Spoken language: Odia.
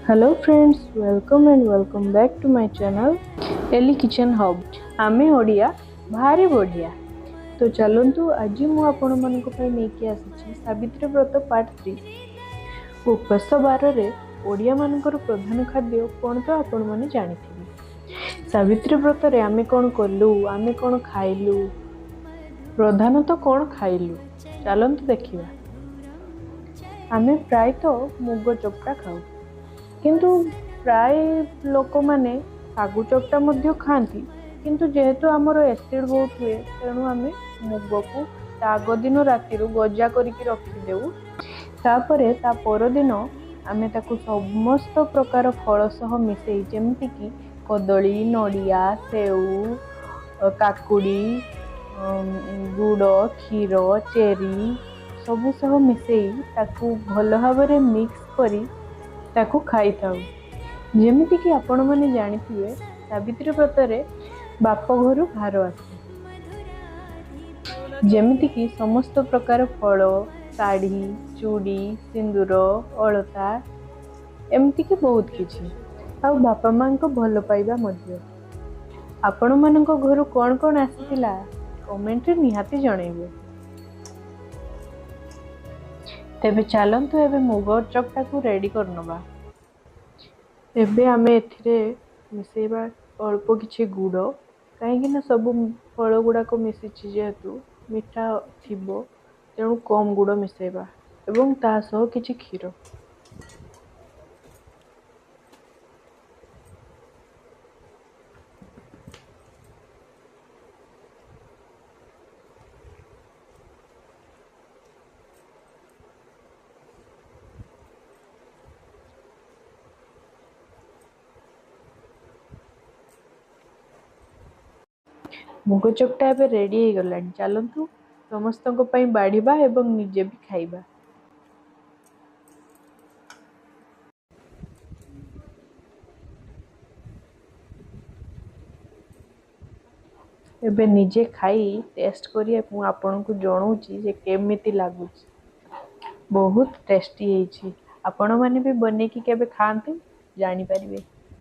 Hello friends, welcome and welcome back to my channel Eli kitchen hub. ଆମେ ଓଡ଼ିଆ ଭାରି ବଢ଼ିଆ। ତ ଚାଲନ୍ତୁ, ଆଜି ମୁଁ ଆପଣମାନଙ୍କ ପାଇଁ ନେଇକି ଆସିଛି ସାବିତ୍ରୀ ବ୍ରତ ପାର୍ଟ 3। ଉପବାସ ବାରରେ ଓଡ଼ିଆମାନଙ୍କର ପ୍ରଧାନ ଖାଦ୍ୟ କ'ଣ ତ ଆପଣମାନେ ଜାଣିଥିବେ। ସାବିତ୍ରୀ ବ୍ରତରେ ଆମେ କ'ଣ କଲୁ, ଆମେ କ'ଣ ଖାଇଲୁ, ପ୍ରଧାନତଃ କ'ଣ ଖାଇଲୁ, ଚାଲନ୍ତୁ ଦେଖିବା। ଆମେ ପ୍ରାୟତଃ ମୁଗ ଚକଟା ଖାଉ, କିନ୍ତୁ ପ୍ରାୟ ଲୋକମାନେ ଶାଗୁ ଚକଟା ମଧ୍ୟ ଖାଆନ୍ତି। କିନ୍ତୁ ଯେହେତୁ ଆମର ଏସିଡ଼୍ ବହୁତ ହୁଏ, ତେଣୁ ଆମେ ମୁଗକୁ ତା ଆଗ ଦିନ ରାତିରୁ ଗଜା କରିକି ରଖିଦେଉ। ତାପରେ ତା ପରଦିନ ଆମେ ତାକୁ ସମସ୍ତ ପ୍ରକାର ଫଳ ସହ ମିଶେଇ, ଯେମିତିକି କଦଳୀ, ନଡ଼ିଆ, ସେଉ, କାକୁଡ଼ି, ଗୁଡ଼, କ୍ଷୀର, ଚେରି ସବୁ ସହ ମିଶେଇ ତାକୁ ଭଲ ଭାବରେ ମିକ୍ସ କରି ତାକୁ ଖାଇଥାଉ। ଯେମିତିକି ଆପଣମାନେ ଜାଣିଥିବେ, ସାବିତ୍ରୀ ବ୍ରତରେ ବାପ ଘରୁ ଭାର ଆସେ, ଯେମିତିକି ସମସ୍ତ ପ୍ରକାର ଫଳ, ଶାଢ଼ୀ, ଚୁଡ଼ି, ସିନ୍ଦୁର, ଅଳତା, ଏମିତିକି ବହୁତ କିଛି, ଆଉ ବାପା ମାଆଙ୍କ ଭଲ ପାଇବା ମଧ୍ୟ। ଆପଣମାନଙ୍କ ଘରୁ କ'ଣ କ'ଣ ଆସିଥିଲା କମେଣ୍ଟରେ ନିହାତି ଜଣେଇବେ। ତେବେ ଚାଲନ୍ତୁ ଏବେ ମୁଗ ଚକଟାକୁ ରେଡ଼ି କରିନେବା। ଏବେ ଆମେ ଏଥିରେ ମିଶେଇବା ଅଳ୍ପ କିଛି ଗୁଡ଼, କାହିଁକିନା ସବୁ ଫଳ ଗୁଡ଼ାକ ମିଶିଛି, ଯେହେତୁ ମିଠା ଥିବ, ତେଣୁ କମ୍ ଗୁଡ଼ ମିଶେଇବା ଏବଂ ତା ସହ କିଛି କ୍ଷୀର। ମୁଗ ଚକଟା ଏବେ ରେଡ଼ି ହେଇଗଲାଣି। ଚାଲନ୍ତୁ ସମସ୍ତଙ୍କ ପାଇଁ ବାଢ଼ିବା ଏବଂ ନିଜେ ବି ଖାଇବା। ଏବେ ନିଜେ ଖାଇ ଟେଷ୍ଟ କରି ମୁଁ ଆପଣଙ୍କୁ ଜଣାଉଛି ଯେ କେମିତି ଲାଗୁଛି। ବହୁତ ଟେଷ୍ଟି ହେଇଛି। ଆପଣମାନେ ବି ବନେଇକି କେବେ ଖାଆନ୍ତୁ, ଜାଣିପାରିବେ।